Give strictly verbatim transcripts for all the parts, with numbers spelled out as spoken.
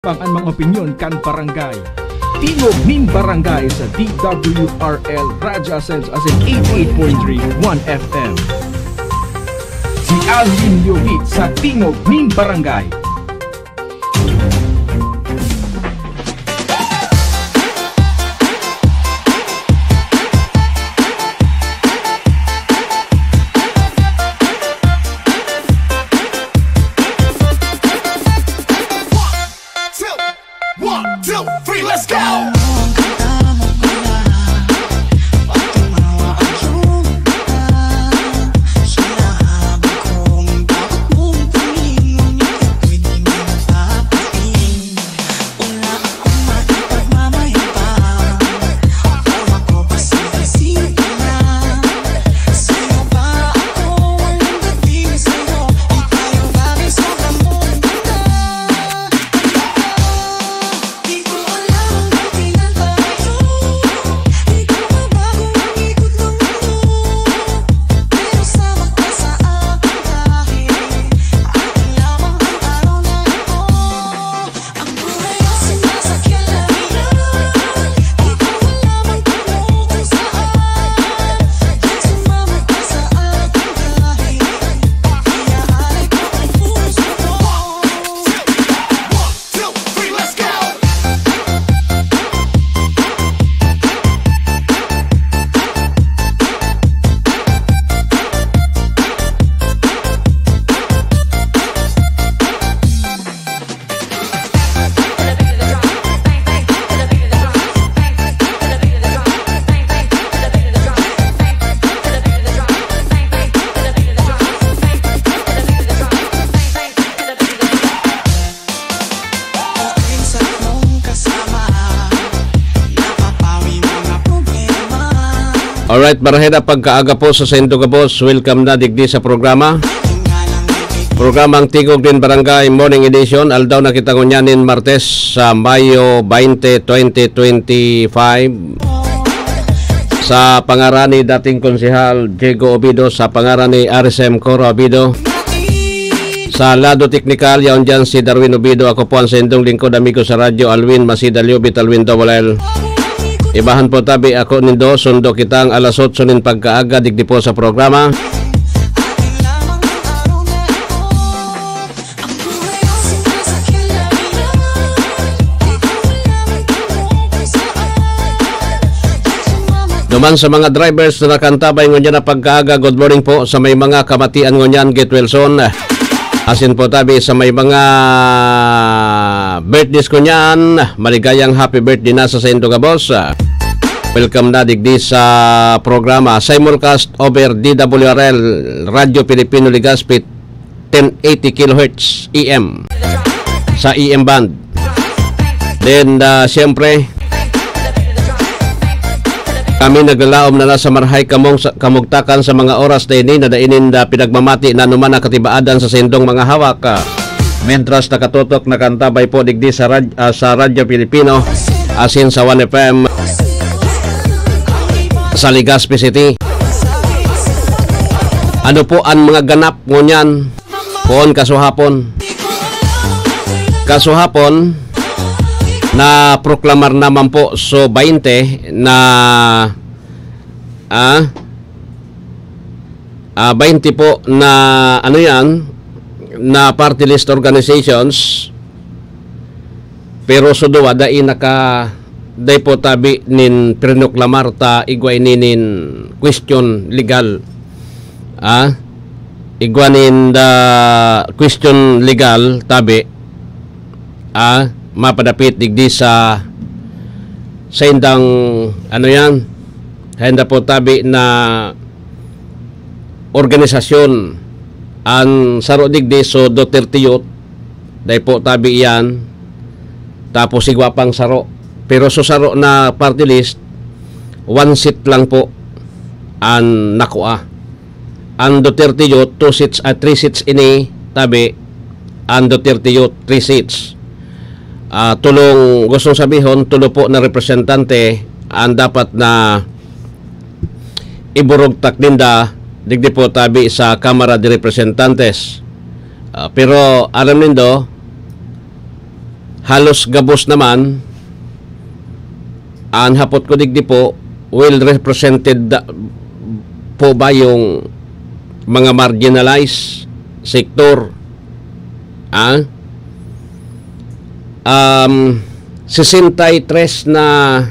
Pang an mga opinyon kan barangay. Tingog nin Barangay sa D W R L Radyo Ascenso asin eighty-eight point three One F M. Si Alvin Yogit sa Tingog nin Barangay. Two, one, two, three, let's go! Alright, marhay na pagkaaga po sa saindo gabos. Welcome na digdi sa programa. Programang Tingog nin Barangay Morning Edition. Aldaw na kita ngunyan nin Martes sa Mayo twenty, twenty twenty-five. Sa pangaran ni dating Konsehal Diego Obido, sa pangaran ni R S M Coro Obido, sa lado teknikal, yaon dyan si Darwin Obido. Ako po ang saindong lingkod, amigo sa radyo, Alwin Masida Liobit, Alwin Double L. Ibahan po tabi ako nindo, sundo kitang alas otso nin pagkaaga, digdi po sa programa. Duman sa mga drivers na nakantabay ngunyan na pagkaaga, good morning po. Sa may mga kamatian ngunyan, get well soon. Asin po tabi sa may mga birthdays ngunyan, maligayang happy birthday na sa saindo gabos. Welcome na digdi sa programa. Simulcast over D W R L, Radyo Pilipino Legazpi, ten eighty kilohertz A M sa A M band. Then, ah, siyempre, kami naglalaom na nasa marhay kamong sa, kamugtakan sa mga oras na ini na dai ninda pinagmamati na anuman ang katibaadan sa saindong mga hawak. Ah, mientras nakatutok, nakantabay po digdi sa rad-, ah, sa Radyo Pilipino, asin sa One F M sa Legazpi City. Ano po ang mga ganap ngunyan? Poon kasuhapon. Kasuhapon, na-proklamar naman po, so, twenty na, ah, ah, twenty po na, ano yan, na party list organizations, pero so duwa, dai naka, dai po tabi nin prinoklamar ta igwa ini nin question legal. Ah, igwa nin the question legal, tabi, ah, mapadapit digdi sa, sa indang, ano yan, sa inda po tabi na organisasyon, ang saro digdi, so Duterte Youth, dai po tabi iyan, tapos igwa pang saro. Pero so saro na party list, one seat lang po ang nakua. Ang Duterte Youth, two seats, ah, three seats ini, tabi, ang Duterte Youth, three seats. Ah, tulong, gustong sabihon, tulo po na representante ang dapat na iburugtak ninda, digdi po tabi sa Kamara de Representantes. Ah, pero aram nindo, halos gabos naman, ang hapot ko digdi po, well represented da-, po ba yung mga marginalized sector? Ah? Um, sesenta y tres na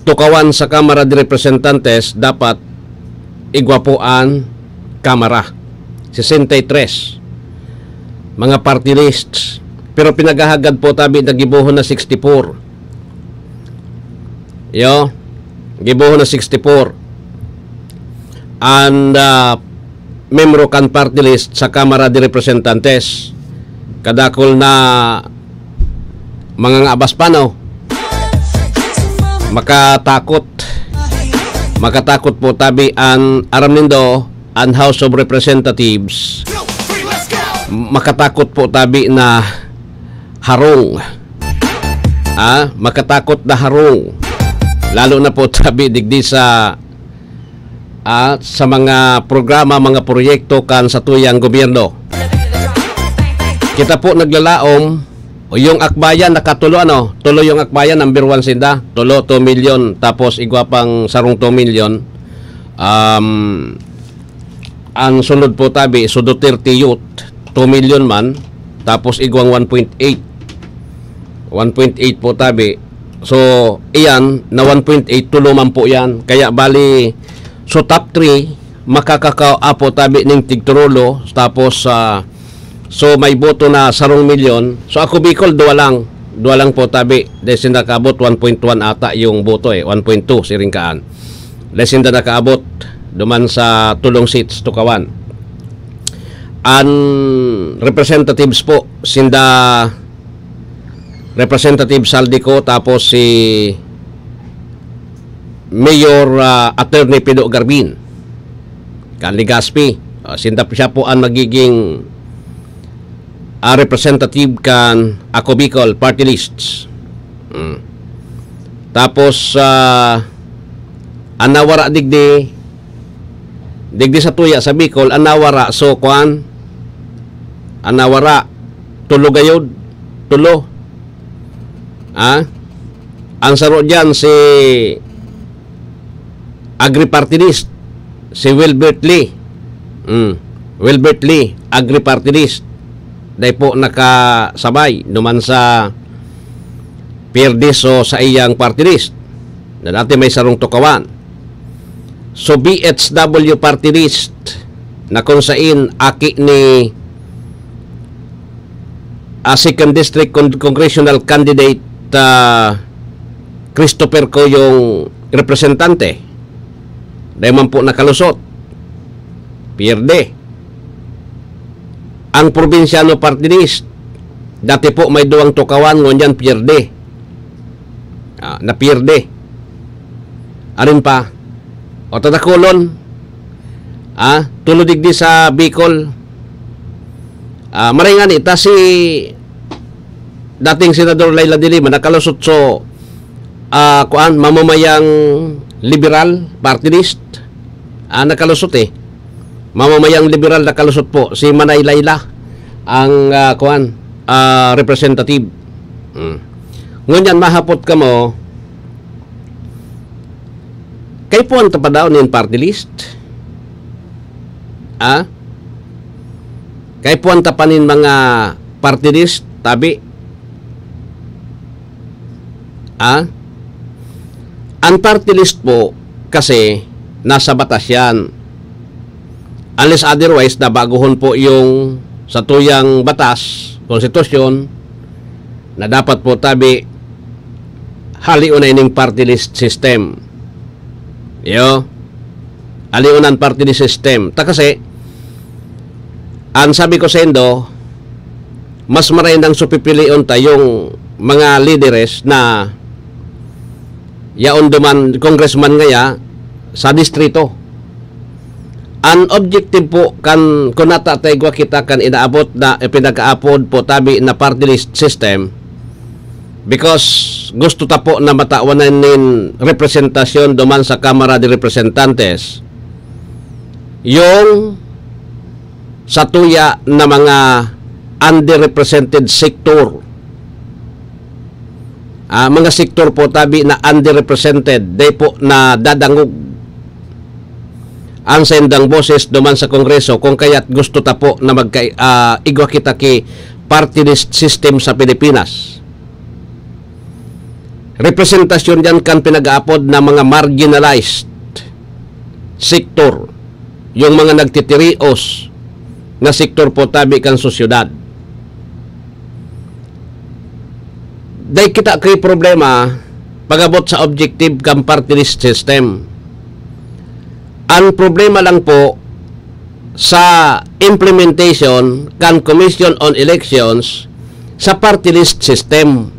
tukawan sa Kamara de Representantes, dapat igwa po an Kamara. Sesenta y tres. Mga party lists. Pero pinaghahagad po tabi na gibohon na sixty-four. Yo, gibohon na sixty-four. And, ah, membro kan party list sa Kamara de Representantes. Kadakol na mga ngabas pa, no? Makatakot. Makatakot po tabi an, aram nindo, an House of Representatives. Makatakot po tabi na harong. Ah, makatakot na harong. Lalo na po tabi digdi sa, ah, sa mga programa, mga proyekto kan satuyang gobyerno. Kita po naglalaom, yung Akbayan nakatulo, ano, tulo yung Akbayan, number one sinda, tulo, two million, tapos igwa pang sarong two million. Um, ang sunod po tabi, so Duterte Youth, two million man, tapos igwang one point eight. One point eight po tabi. So, iyan, na one point eight, tulo man po yan. Kaya bali, so top three, makakakao po tabi ning tigturulo, tapos, ah, so may boto na sarong milyon. So, ako Bicol, duwa lang. Duwa lang po tabi. Dahil sinda kaabot, one point one ata yung boto eh, one point two, siring kaan. Dahil sinda nakaabot, duman sa tulong seats, tukawan. An representatives po, sinda Representative Saldico, tapos si Mayor, ah, Attorney Pido Garbin, kan Legazpi. Ah, sinda, siya po ang magiging, ah, representative kan Ako Bicol Party Lists. Mm. Tapos, ah, an nawara digdi, digdi sa tuya sa Bicol, an nawara, so, kuan, an nawara, tulo gayod, tulo. Ah? Ang saro diyan, si Agri-Party List, si Wilbert Lee. Mm. Wilbert Lee, Agri-Party List. Dai po nakasabay duman sa pierde so sa iyang party list, na dati may sarong tukawan. So, B H W party list na kung sain aki ni, ah, second District Con-, Congressional Candidate, ah, Christopher Co yung representante. Dai man po nakalusot. Pierde. Ang Probinsyano Party List, dati po may duwang tukawan, ngunyan pierde. Ah, napierde. Arin pa? O tadakulon, ah, tulo digdi sa Bicol. Ah, maray ngani, ta si dating Senador Leila de Lima nakalusot so, ah, kuan, mamamayang liberal party list. Ah, nakalusot eh. Mamamayang liberal nakalusot po. Si Manay Leila ang, ah, kuan, ah, representative. Hmm. Ngunyan, mahapot kamo, kaipuhan ta pa daw nin party list? Ah? Kaipuhan ta pa nin mga party list, tabi? Ah? Ang party list po kasi nasa batas yan. Unless otherwise, nabaguhon po yung satuyang batas, konstitusyon, na dapat po tabi, halion na ining party list system. Yo? Halion ang party list system. Ta kasi, ang sabi ko sa indo, mas maray nang supipilion ta yung mga lideres na yaon duman congressman ngaya sa distrito. An objective po kan kun nata ta igwa kita kan inaabot na ipinag-aapod po tabi na party list system, because gusto ta po na matawan na nin representasyon duman sa Kamara de Representantes yung satuya na mga underrepresented sector ah, mga sektor po tabi na underrepresented, dai po nadadangog ang saindang boses duman sa Kongreso, kung kaya't gusto ta po na magka-, ah, igwa kita ki party list system sa Pilipinas. Representasyon diyan kan pinag-aapod na mga marginalized sektor, yung mga nagtitirios na sektor po tabi kan sosyedad. Dai kita kay problema pag-abot sa objective kan party list system. Ang problema lang po sa implementation kan Commission on Elections sa party list system.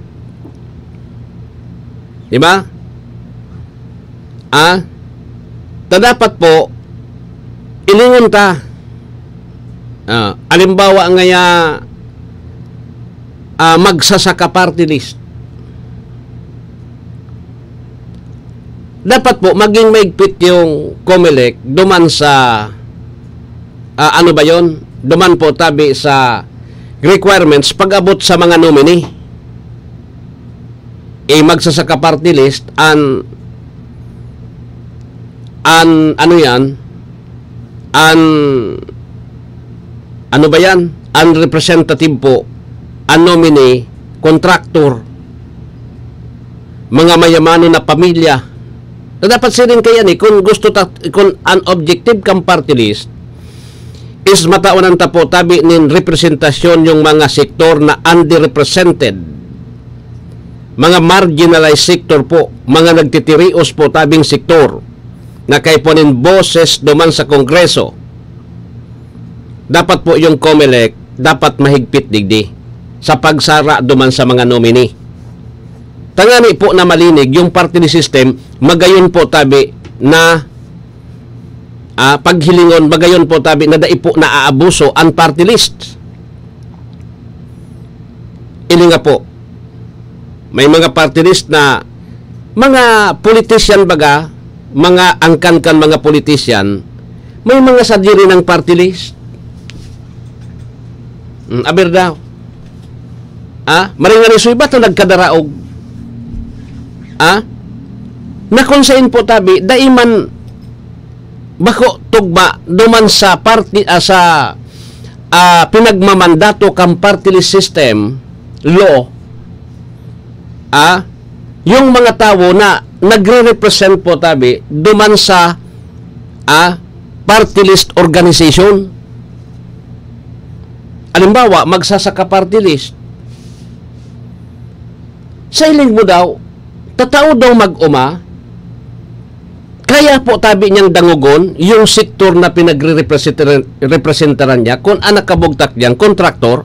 Di ba? Ah, ta dapat po, ilingon ta. Ah, alimbawa ngaya, ah, magsasaka party list. Dapat po, maging maigpit yung Comelec duman sa, ah, ano ba yon? Duman po tabi sa requirements pag-abot sa mga nominee. Eh, magsasaka party list, an, an, ano yan? An, ano ba yan? An representative po, an nominee, contractor, mga mayamanon na pamilya. Na dapat siring kaya ni, kung gusto ta, kung an objective kan party list, is matawanan ta po tabi nin representasyon yung mga sektor na underrepresented, mga marginalized sector po, mga nagtitirios po tabing sektor na kaipuhan nin boses duman sa Kongreso. Dapat po yung Comelec, dapat mahigpit digdi sa pagsara duman sa mga nominee. Tangani po na malinig yung party list system, magayon po tabi na, ah, paghilingon, magayon po tabi na dai po naaabuso ang party list. Ini nga po, may mga party list na mga politician baga, mga angkan kan mga politician, may mga sadiri ng party list. Mm, aber daw. Ah, maringan ni Suibat na nagkadaraog. Ah, na kung sain po tabi, dai man bako tugma duman sa party, ah, sa, ah, pinagmamandato kan party list system, law, ah, yung mga tawo na nagre-represent po tabi duman sa, ah, party list organization. Halimbawa, magsasaka party list. Sa hiling mo daw, tatao daw mag-oma, kaya po tabi niyang dangogon yung sektor na pinagre-representaran, representaran niya kung ang nakabugtak niyang kontraktor.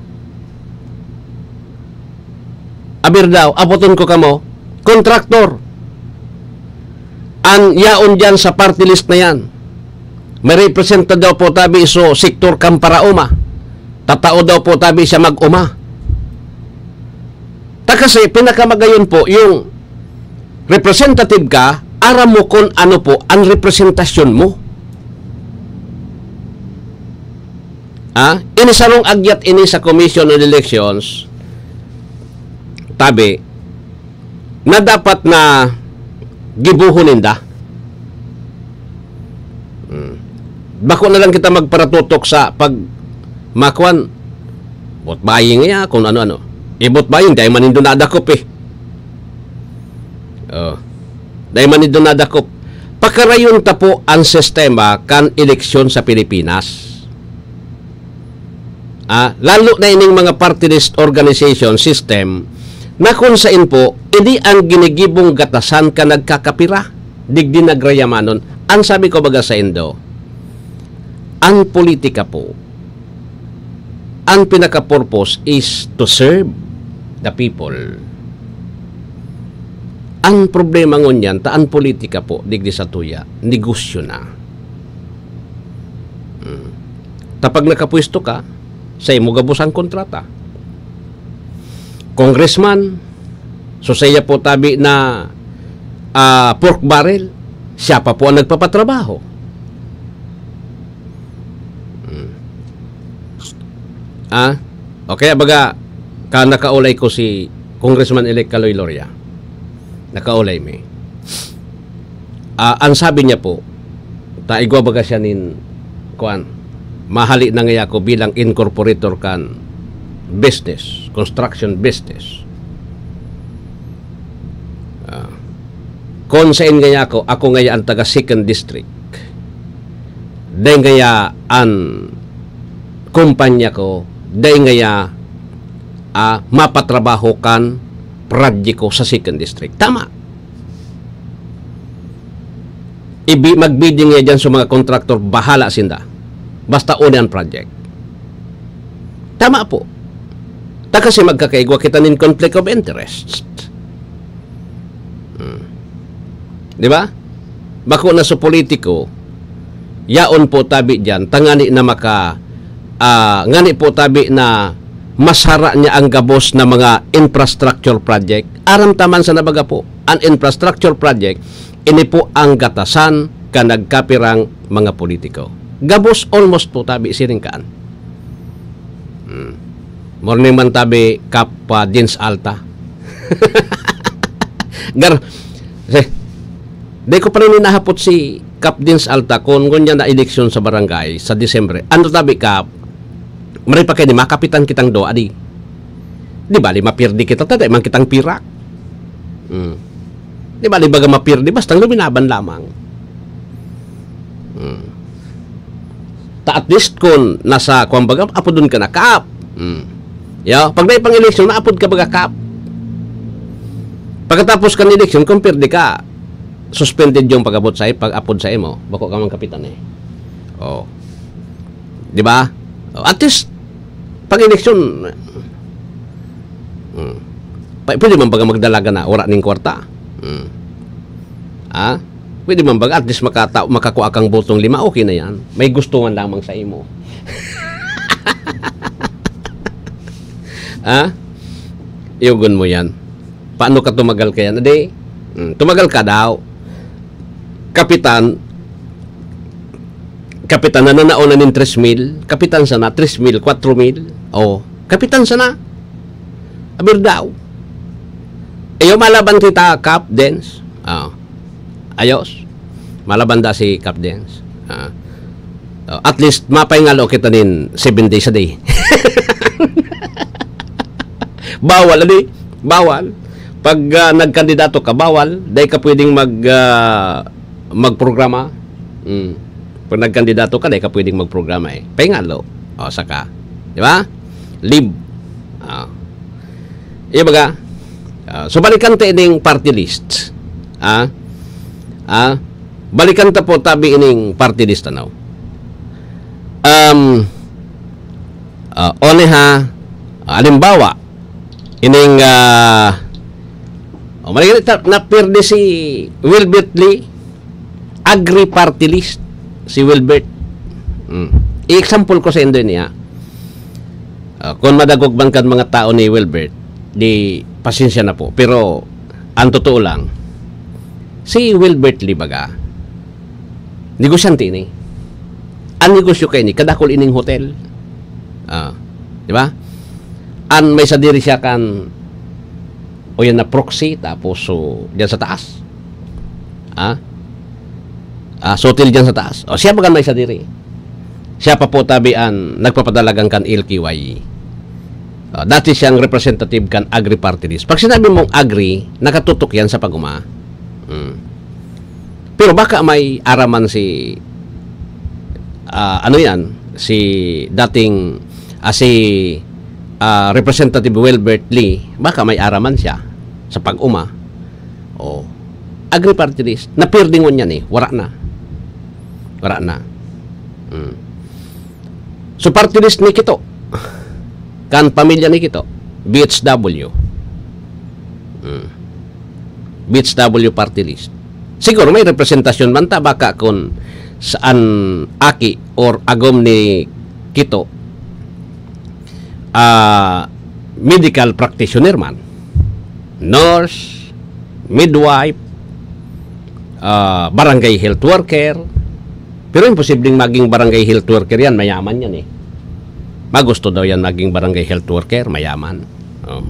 Aber daw, apoton ko kamo, kontraktor. An yaon diyan sa party list na yan, may representa daw po tabi so sektor kan paraoma. Tatao daw po tabi siya mag-oma. Ta kasi pinakamagayon po yung representative ka, aram mo kung ano po ang representasyon mo. Ah, ini sarong agyat ini sa Commission on Elections, tabi, na dapat na gibohon ninda. Hmm. Bako na lang kita magparatutok sa pag-, makwan, vote buying niya, kung ano-ano. I-vote buying, dahil man nindo nadakop eh. Oh. Dahil man nindo nadakop. Pakarayon ta po ang sistema kan eleksyon sa Pilipinas. Ah, lalo na ining mga party list organization system na kung sain po, ini ang ginigibong gatasan ka nagkakapira, digdi nagrayamanon. Ang sabi ko baga saindo, ang politika po, ang pinaka-purpose is to serve the people. Ang problema ngunyan, ta ang politika po, digdi sa tuya, negosyo na. Hmm. Ta pag nakapwesto ka, sa imo gabos ang kontrata. Congressman, so saiya po tabi na, ah, pork barrel, siya pa po ang nagpapatrabaho. Hmm. Ah? O kaya baga, ka nakaulay ko si Congressman-elect Kaloy Loria. Nakaulay mi. Ah, ang sabi niya po, ta igwa baga siya nin, kuan, mahali na ngaya ako bilang incorporator kan business, construction business. Ah, kung sain ngaya ako, ako ngaya ang taga second district. Dai ngaya an kumpanya ko, dai ngaya, ah, mapatrabaho kan proyekto sa second district. Tama. Ibi-, magbidding niya dyan sa mga kontraktor, bahala sinda. Basta una ang project. Tama po. Ta kasi magkakaigwa kita nin conflict of interest. Hmm. Di ba? Bako na sa politiko, yaon po tabi diyan, tangani na maka, ah, ngani po tabi na masara niya ang gabos na mga infrastructure project. Aram taman sa nabaga po, an infrastructure project, ini po ang gatasan ka nagkapirang mga politiko. Gabos almost po tabi siring kaan. Hmm. Morning man tabi, Kap, ah, Dins Alta. Gar, eh, di ko pa rin hinahapot si Kap Dins Alta kung ngunyan na eleksyon sa barangay sa Disyembre. Ano tabi, Kap? Maray pa kayo ni makapitan kitang doa, di? Di bali, mapirdi kita, taday man kitang pirak. Hmm. Di bali, baga mapirdi, basta luminaban lamang. Hmm. Ta at least kun nasa, kwan baga, apodon ka na, Kap. Hmm. Yo, pag may pang-eleksyon, maapod ka baga, Kap. Pagkatapos kan eleksyon, kung pirdi ka, suspended yung pag-abot sa, pag-apod sa imo. Bako ka mang kapitan eh. Oh. Di ba? Oh, at least, pag-eleksyon, hmm. Pa-, pwede man baga magdalaga na, wala ning kwarta. Hmm. Ah? Pwede man baga, at least makata-, makakuha kang botong lima, okay na yan. May gusto man lamang sa imo. Ah? Iyogon mo yan. Paano ka tumagal ka yan? Adi, hmm, tumagal ka daw. Kapitan, kapitan na nanaon na nin tres mil, kapitan sana, tres mil, kwatro mil. Oh, kapitan sana. Aber daw. Iyo, malaban kita, Kap Dens. Ah. Ayos. Malaban da si Kap Dens. Ah. Oh, at least, mapahingalo kita nin seven days a day. Bawal, adi? Bawal. Pag, ah, nagkandidato ka, bawal. Dai ka pwedeng mag, ah, magprograma. Mm. Pag nagkandidato ka, dai ka pwedeng magprograma eh. Pahingalo. O, saka. Di ba? Leave. Ah. Iya baga? Ah, so, balikan ta ining party list. Ah? Ah? Balikan ta po tabi ining party list, ano? Um, ah, one ha, halimbawa, ining, ah, oh, mali, ta-, napirdi si Wilbert Lee, Agri Party List, si Wilbert. Hmm. I-example ko sa indo niya. Ah, kung madagog man kan mga tao ni Wilbert, di pasensya na po. Pero, ang totoo lang, si Wilbert Lee baga, negosyante ini. Ang negosyo kay ni, kadakol ining hotel. Ah, di ba? An may sadiri siya kan, o yan na proxy, tapos so, diyan sa taas. Ah? Ah, so hotel diyan sa taas. O siya baga may sadiri. Siya pa po tabi an nagpapadalagan kan L K Y E. Ah, dati siyang representative kan Agri Party List. Pag sinabi mong Agri, nakatutok yan sa pag-uma. Hmm. Pero baka may araman si, ah, ano yan, si dating, ah, si, ah, Representative Wilbert Lee, baka may araman siya sa pag-uma. O, Agri Party List, napirdingon yan eh, wala na. Wala na. Hmm. So, party list ni Kito. Kan pamilya ni Kito. B H W. Hmm. B H W party list. Siguro may representasyon man ta, baka kun saan aki or agom ni Kito, ah, medical practitioner man. Nurse, midwife, ah, barangay health worker. Pero imposibleng maging barangay health worker yan, mayaman yan eh. Magusto daw yan maging barangay health worker, mayaman. Oh.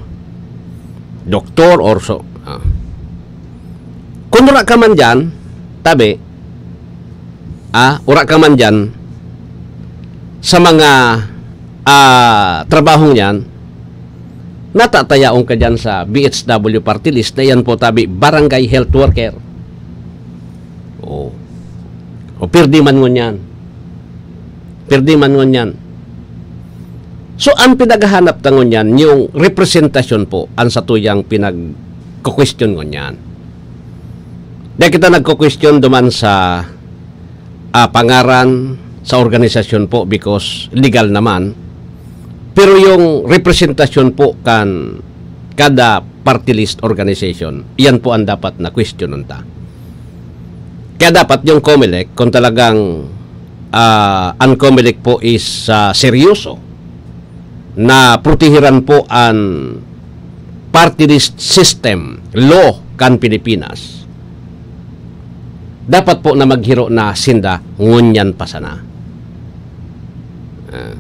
Doktor or so, ah. Kung wala ka man diyan, tabi, ah, wala ka man diyan sa mga, ah, trabahong yan, natatayaon ka diyan sa B H W party list na yan po, tabi, barangay health worker. Oh. O, pirdi man ngunyan. Pirdi man ngunyan. So, ang pinaghahanap ta ngunyan, yung representasyon po, ang satuyang pinagkukwestiyon ngunyan. Di kita nagkukwestiyon duman sa, ah, pangaran sa organisasyon po because legal naman. Pero yung representasyon po kan kada party list organization, iyan po ang dapat na kwestiyonon ta. Kaya dapat yung Comelec, kung talagang, ah, ang Comelec po is, ah, seryoso na protehiran po ang party list system, law kan Pilipinas, dapat po na maghiro na sinda ngunyan pa sana. Ah.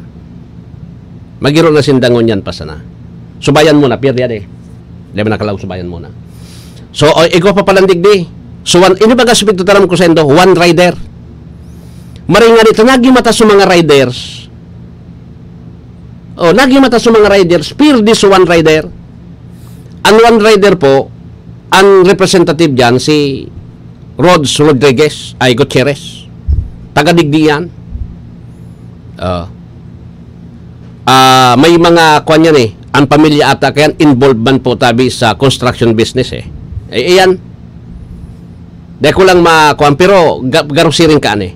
Maghiro na sinda ngunyan pa sana. Subayan mo na, pirdi ade. Di ba nakalaog, subayan mo na. So, o, igwa pa palang digdi. So, one, ini baga sa pagtataram ko sa indo, one rider. Maring nga dito, naging mata sa mga riders. Oh, naging mata sa mga riders, pirdi sa one rider. Ang one rider po, ang representative diyan, si Rods Rodriguez, ay Gutierrez. Taga digdi yan. Ah. Ah, may mga kwan yan eh. Ang pamilya ata kayan, involved man po tabi sa construction business eh. Eh, iyan. Di ko lang makuan, pero ga-, garo siring ka ani.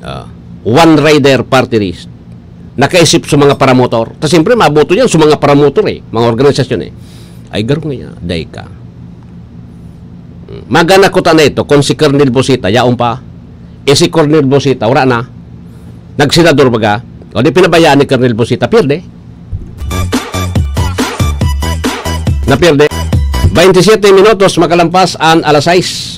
Ah, one rider party list. Nakaisip sa mga paramotor. Ta siyempre, maboto yan sa mga paramotor eh, mga organisasyon eh. Ay, garo nga yan, day ka. Magana ko ta na ito, kung si Colonel Busita, yaon pa. Eh, si Colonel Busita, wala na. Nagsenador baga. O di pinabayaan ni Colonel Busita, pierde. Napierde. Twenty-seven minutos makalampas an alas sais.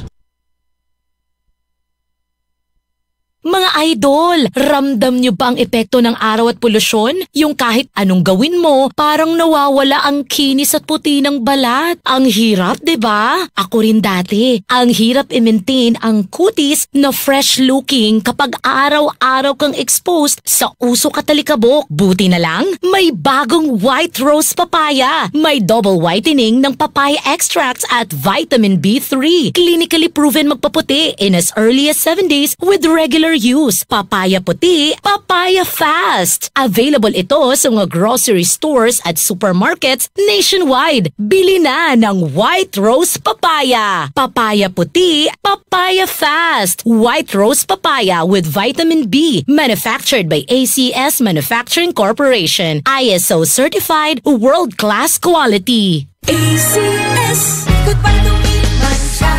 Mga idol, ramdam nyo ba ang epekto ng araw at polusyon? Yung kahit anong gawin mo, parang nawawala ang kinis at puti ng balat. Ang hirap, di ba? Ako rin dati. Ang hirap i-maintain ang kutis na fresh-looking kapag araw-araw kang exposed sa usok at alikabok. Buti na lang, may bagong White Rose Papaya. May double whitening ng papaya extracts at vitamin B three. Clinically proven magpaputi in as early as seven days with regular use. Papaya puti, papaya fast. Available ito sa mga grocery stores at supermarkets nationwide. Bili na ng White Rose Papaya. Papaya puti, papaya fast. White Rose Papaya with vitamin B. Manufactured by A C S Manufacturing Corporation. I S O certified, world-class quality. A C S. Goodbye to meat mancha.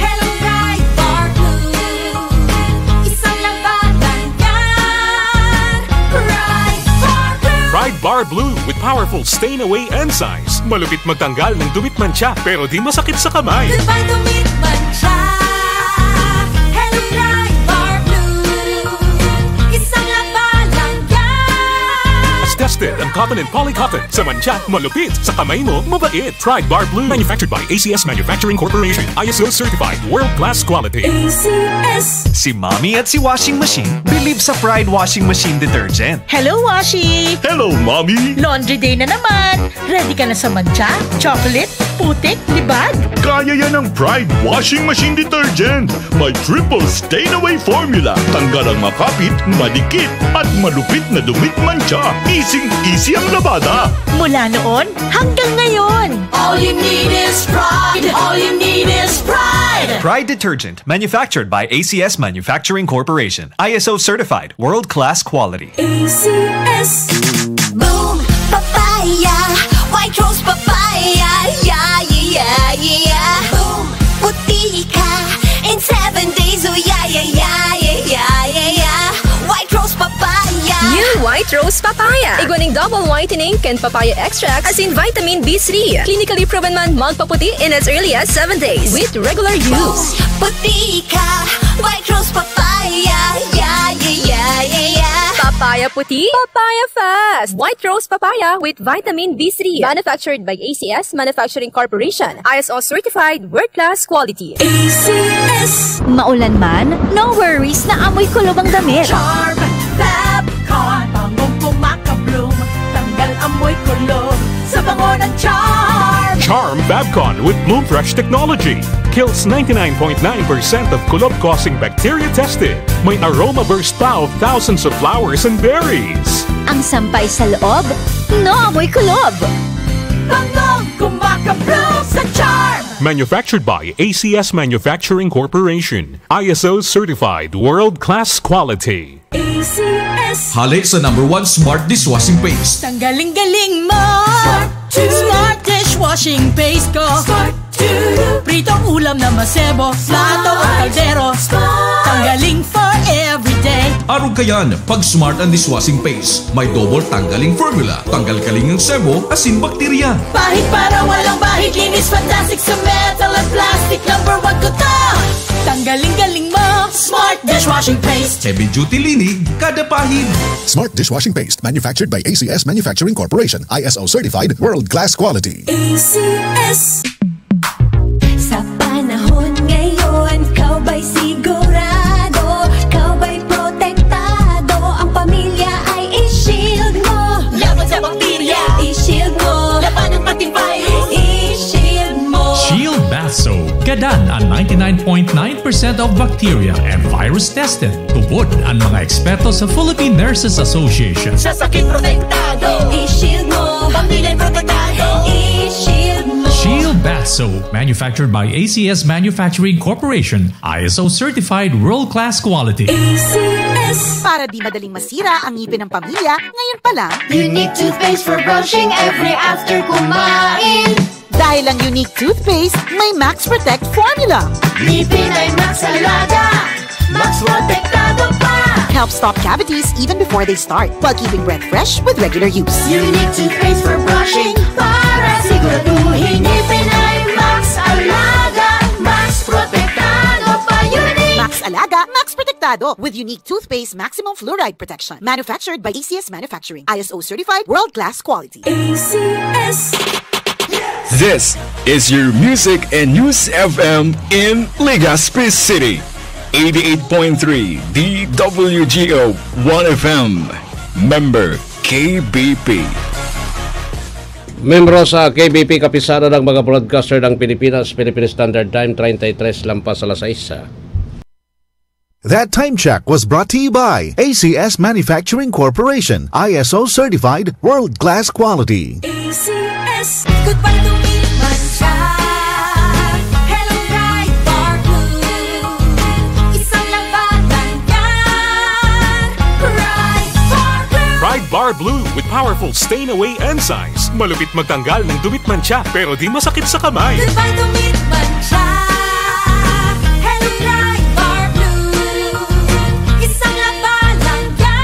Hello, Pride Bar Blue. Isang laba lang yan. Pride Bar Blue. Pride Bar Blue with powerful stain away enzymes. Malupit magtanggal ng dumi at mancha, pero di masakit sa kamay. Goodbye to meat mancha. Hello, Pride Bar Blue. Isang laba lang yan. Tested ang cotton and polycotton. Sa mancha, malupit. Sa kamay mo, mabait. Pride Bar Blue. Manufactured by A C S Manufacturing Corporation. I S O certified. World class quality. A C S. Si Mommy at si Washing Machine believe sa Pride Washing Machine Detergent. Hello, Washi! Hello, Mommy! Laundry day na naman! Ready ka na sa mancha, chocolate, putik, libag? Kaya yan ng Pride Washing Machine Detergent. May triple stain away formula. Tanggal ang makapit, madikit, at malupit na dumi at mancha. Easing-easy ang labada. Mula noon hanggang ngayon. All you need is Pride. All you need is Pride. Pride Detergent, manufactured by A C S Manufacturing Corporation. I S O certified, world-class quality. A C S. Boom! Papaya! White Rose Papaya! Yeah, yeah, yeah, yeah! Boom! Puti ka in seven days! Oh, yeah, yeah, yeah! White Rose Papaya! New White Rose Papaya. Igwa ning double whitening kan papaya extract asin vitamin B three. Clinically proven man magpaputi in as early as seven days with regular use. Boom! Puti ka! White Rose Papaya! Yeah, yeah, yeah, yeah, yeah! Papaya puti, papaya fast. White rose papaya with vitamin B three. Manufactured by A C S Manufacturing Corporation. I S O certified, world-class quality. A C S. Maulan man, no worries na amoy kulob ang damit. Charm Fab Con, bangong kumakabloom, tanggal amoy kulob sa bango ng Charm. Charm Fab Con with Bloom Fresh technology kills ninety-nine point nine percent of kulob-causing bacteria tested. May aroma burst pa of thousands of flowers and berries. Ang sampay sa loob, no amoy kulob. Bangong kumakabloom sa Charm. Manufactured by A C S Manufacturing Corporation. I S O certified, world-class quality. A C S. Hale sa number one smart dishwashing paste. Tanggaling-galing mo. Smart to. Smart dishwashing paste ko. Smart to. Pritong ulam na masebo, plato o kaldero. Smart. Tanggaling for everyday. Arog kayan, pag Smart ang dishwashing paste, may double tanggaling formula. Tanggal kaling ang sebo, asin bakterya. Pahid para walang bahid, linis fantastic sa metal at plastic. Number one ko to. Tanggaling-galing mo, Smart dishwashing paste. Heavy duty linig, kada pahid. Smart dishwashing paste, manufactured by A C S Manufacturing Corporation, I S O certified, world-class quality. A C S. Sa panahon ngayon, ikaw ba'y sigurado? Ikaw ba'y protektado? Ang pamilya ay i-shield mo. Laban sa bakterya. I-shield mo. Labanan pati virus. I-shield mo. Shield Bath Soap. Gadan an ninety-nine point nine percent of bacteria and virus tested. Tubod an mga eksperto sa Philippine Nurses Association. Sa sakit protektado. I-shield mo. Pamilya protektado. I-shield mo. Shield Bath Soap, manufactured by A C S Manufacturing Corporation, I S O certified, world-class quality. A C S. Para di madaling masira ang ngipin ng pamilya, ngayon pa lang. Unique toothpaste for brushing every after kumain. Dahil ang Unique Toothpaste may Max Protect Formula. Ngipin ay Max Alaga, Max Protektado pa. Help stop cavities even before they start, while keeping breath fresh with regular use. Unique Toothpaste for brushing, para siguraduhin ngipin ay Max Alaga, Max Protektado pa. Unique. Max Alaga, Max Protektado, with Unique Toothpaste Maximum Fluoride Protection. Manufactured by A C S Manufacturing. I S O certified, world-class quality. A C S. This is your music and news F M in Legazpi City. Eighty-eight point three D W G O One F M. Member K B P. Membro sa K B P, Kapisanan ng mga Broadcaster ng Pilipinas, Philippine Standard Time, treinta y tres lampas alas sais. That time check was brought to you by A C S Manufacturing Corporation, I S O certified, world-class quality. A C S. Goodbye to meat mancha. Hello, Pride Bar Blue. Isang labanan yan. Pride Bar Blue. Pride Bar Blue with powerful stain away enzymes. Malupit magtanggal ng dumit mancha, pero di masakit sa kamay. Goodbye to meat mancha. Hello, Pride Bar Blue. Isang labanan yan.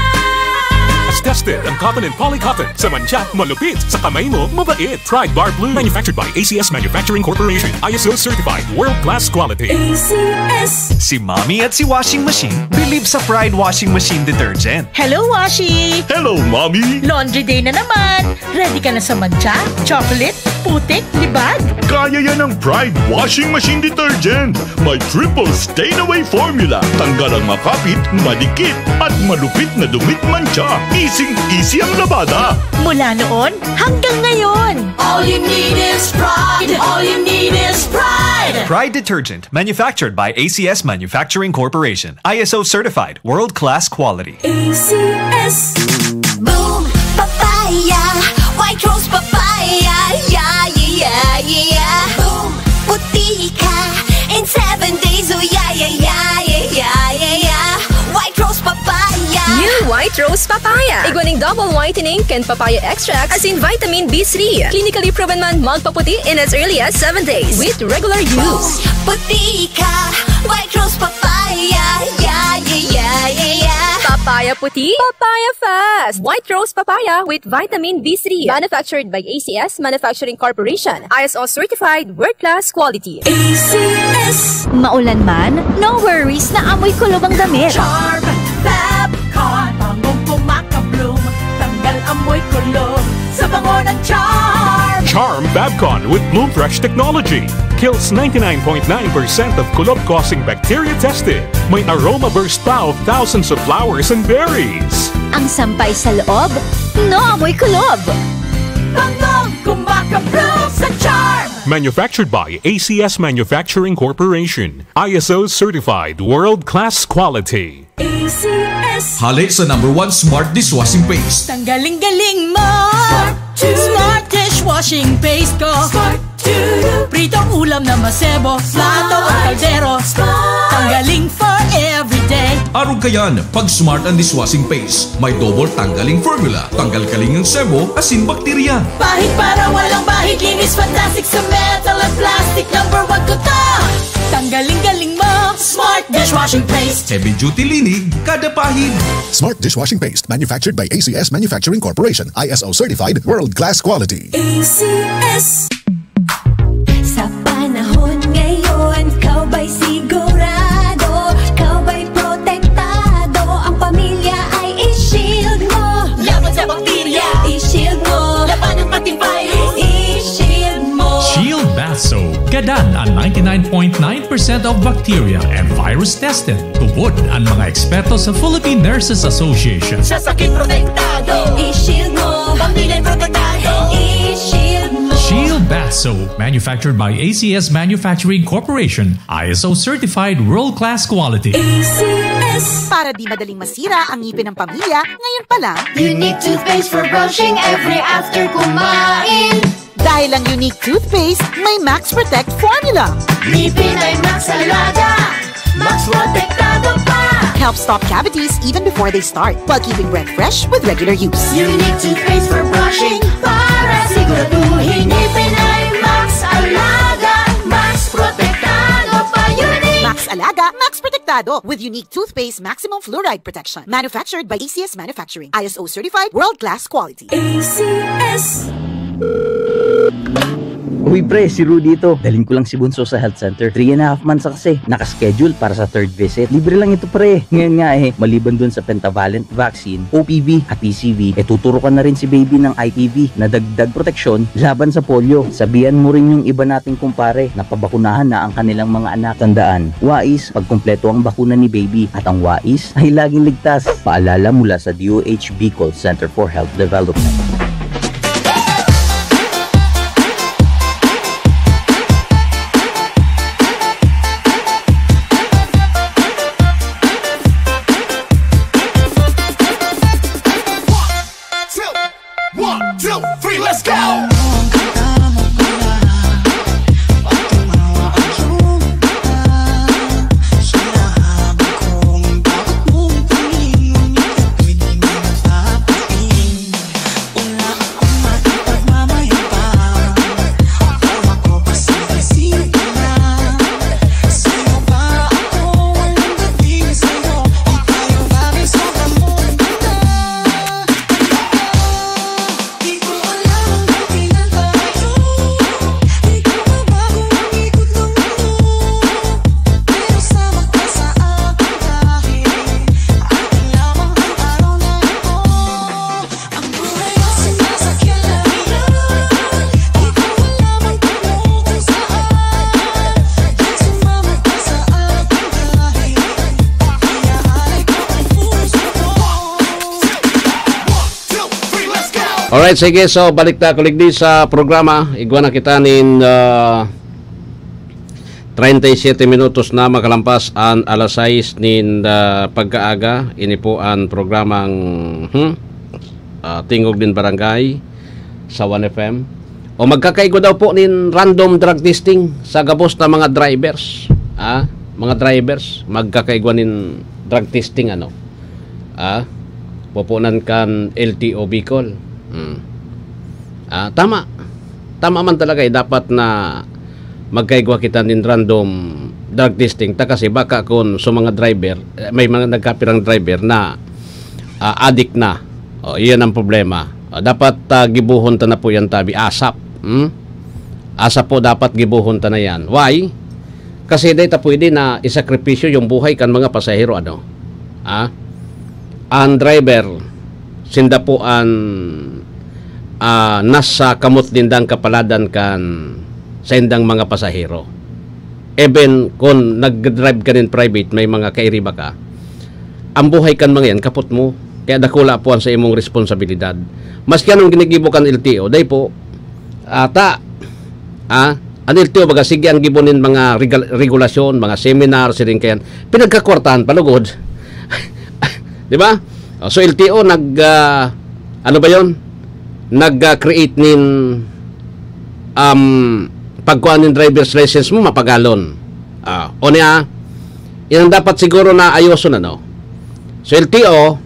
Tested ang cotton and poly cotton. Sa mancha, malupit. Sa kamay mo, mabait. Pride Bar Blue. Manufactured by A C S Manufacturing Corporation. I S O certified. World class quality. A C S. Si Mommy at si Washing Machine believe sa Pride Washing Machine Detergent. Hello, Washi! Hello, Mommy! Laundry day na naman! Ready ka na sa mancha, chocolate, putik, libag? Kaya yan ng Pride Washing Machine Detergent. May triple stain away formula. Tanggal ang makapit, madikit, at malupit na dumit mancha. Easy-easy ang labada. Mula noon hanggang ngayon. All you need is Pride. All you need is Pride. Pride Detergent, manufactured by A C S Manufacturing Corporation. I S O certified, world-class quality. A C S. Boom Papaya, White Rose Papaya, yeah, yeah, yeah, yeah. Boom, puti ka in seven days, oh yeah, yeah, yeah, yeah, yeah, yeah, yeah. White Rose Papaya. New White Rose Papaya. Igwa ning double whitening kan papaya extract, asin vitamin B three. Clinically proven man magpaputi in as early as seven days with regular use. Boom, puti ka, White Rose Papaya, yeah, yeah, yeah, yeah, yeah. Papaya puti, papaya fast. White Rose Papaya with vitamin B three. Manufactured by A C S Manufacturing Corporation. I S O certified, world class quality. A C S. Maulan man, no worries na amoy kulob ang damit. Charm Fab Con, bangong kumak- Amoy kulog sa bango ng Charm. Charm Babcon with Bloom Fresh technology kills ninety-nine point nine percent of kulog-causing bacteria tested. May aroma burst pa of thousands of flowers and berries. Ang sampay sa loob, naamoy kulog. Bangong kumakabloom sa Charm. Manufactured by A C S Manufacturing Corporation. I S O certified world-class quality. A C S. Hale sa number one smart dishwashing paste. Tanggaling-galing mo. Smart to. Smart dishwashing paste ko. Smart to. Pritong ulam na masebo. Plato o kaldero. Smart. Tanggaling for everyday. Arog kayan, pag smart ang dishwashing paste. May double tanggaling formula. Tanggal kaling ang sebo, asin bakterya. Pahid para walang bahid. Linis fantastic sa metal at plastic. Number one ko to. Tanggaling-galing mo. Smart dishwashing paste. Heavy duty linig, kada pahid. Smart dishwashing paste, manufactured by A C S Manufacturing Corporation, I S O certified, world-class quality. A C S. Sa panahon ngayon, ikaw ba'y sigurado? Ikaw ba'y protektado? Ang pamilya ay i-shield mo. Laban sa bakterya. I-shield mo. Labanan pati virus. I-shield mo. Shield Bath Soap. Gadan ang ninety-nine point nine percent of bacteria and virus tested. Tubod ang mga eksperto sa Philippine Nurses Association. Sa sakit protektado. I-shield mo. Pamilya protektado. I-shield mo. Shield Bath Soap, manufactured by A C S Manufacturing Corporation, I S O certified world-class quality. A C S. Para di madaling masira ang ngipin ng pamilya, ngayon pa lang. Unique toothpaste for brushing every after kumain. Dahil ang Unique Toothpaste may Max Protect Formula. Ngipin ay Max Alaga, Max Protektado pa. Help stop cavities even before they start, while keeping breath fresh with regular use. Unique toothpaste for brushing para siguraduhin ngipin ay Max Alaga, Max Protektado pa. Unique. Max Alaga, Max Protektado with Unique Toothpaste Maximum Fluoride Protection. Manufactured by A C S Manufacturing. I S O certified, world-class quality. A C S. Uy, pre, si Rudy ito. Daling ko lang si Bunso sa health center. Three and a half months na kasi. Nakaschedule para sa third visit. Libre lang ito, pre. Ngayon nga eh, maliban dun sa pentavalent vaccine, O P V at P C V, eh tuturo ka na rin si baby ng I P V na dagdag proteksyon laban sa polio. Sabihan mo rin yung iba nating kumpare na pabakunahan na ang kanilang mga anak. Tandaan, wais, pagkumpleto ang bakuna ni baby at ang wais ay laging ligtas. Paalala mula sa D O H Bicol Center for Health Development. One, two, three, let's go! Alright, sige. So, balik ta, kuligdi, sa programa. Igwa na kita nin, ah, treinta y siete minutos na makalampas an alas sais nin, ah, pagkaaga. Ini po an programang, hmm, ah, Tingog nin Barangay sa One F M. O, magkakaigwa daw po nin random drug testing sa gabos na mga drivers. Ah, mga drivers, magkakaigwa nin drug testing, ano? Ah, pupunan kan L T O Bicol. Hmm. Ah, tama. Tama man talaga eh, dapat na magkaigwa kita nin random drug testing. Ta kasi baka kun sa mga driver, eh, may mga nagkapirang driver na, ah, adik na. O, iyan ang problema. Ah, dapat, ah, gibohon ta na po yan, tabi. ASAP. Hmm? ASAP po dapat gibohon ta na yan. Why? Kasi dai ta pwede na isakripisyo yung buhay kan mga pasahero, ano? Ah? Ang driver, sinda po an, ah, nasa kamot nindang kapaladan kan saindang mga pasahero. Even kun nag-drive ka nin private, may mga kairiba ka, ang buhay kan mga yan, kapot mo. Kaya dakula po an sa imong responsibilidad. Maski anong ginigibo kan L T O, dai po, ata, ah, an L T O, baga, sige ang gibo nin mga regal-, regulasyon, mga seminar, siring kayan. Pinagkakwartahan pa lugod. Di ba? Oh, so, L T O nag, ah, ano ba yon? Nag, ah, create nin, um, pagkuha nin driver's license mo, mapagalon. Ah, o niya, yan ang dapat siguro na ayoson, ano? So, L T O,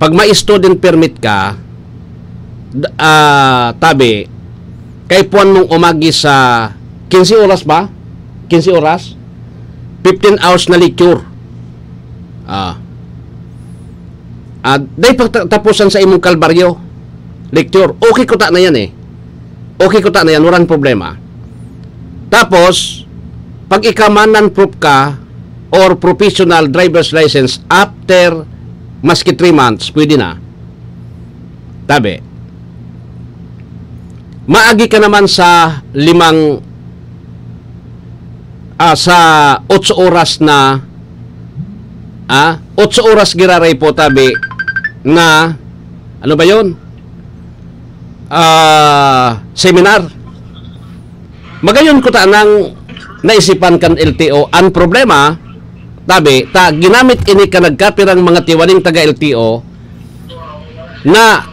pag may student permit ka, d-, ah, tabi, kaipuhan mong umagi sa quince oras ba? Quince oras? Fifteen hours na lecture. Ah. Ah, dai pagta-, tapusan sa imong kalbaryo. Lecture. Okay kuta na yan eh. Okay kuta na yan, walang problema. Tapos, pag ika man non-prof ka or professional driver's license after maski three months, pwede na. Tabi. Maagi ka naman sa limang, ah, sa otso oras na, ah, otso oras giraray po, tabi, na, ano ba yon? Ah, seminar. Magayon kuta nang naisipan kan L T O. Ang problema, tabi, ta ginamit ini kan nagkapirang mga tiwaning taga L T O na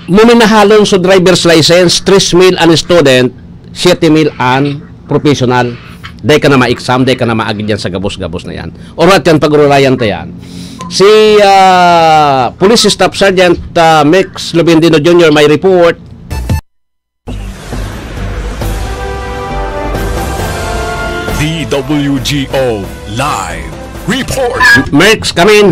muminahalon sa driver's license, tres mil an student, siyete mil an professional. Dai ka na ma-exam, dai ka na maagi diyan sa gabos-gabos na yan. Orat yan, pag-urulayan ta yan. Si, ah, Police Staff Sergeant, ah, Mex Lubindino Junior may report. D W G O Live Report. Merks, come in.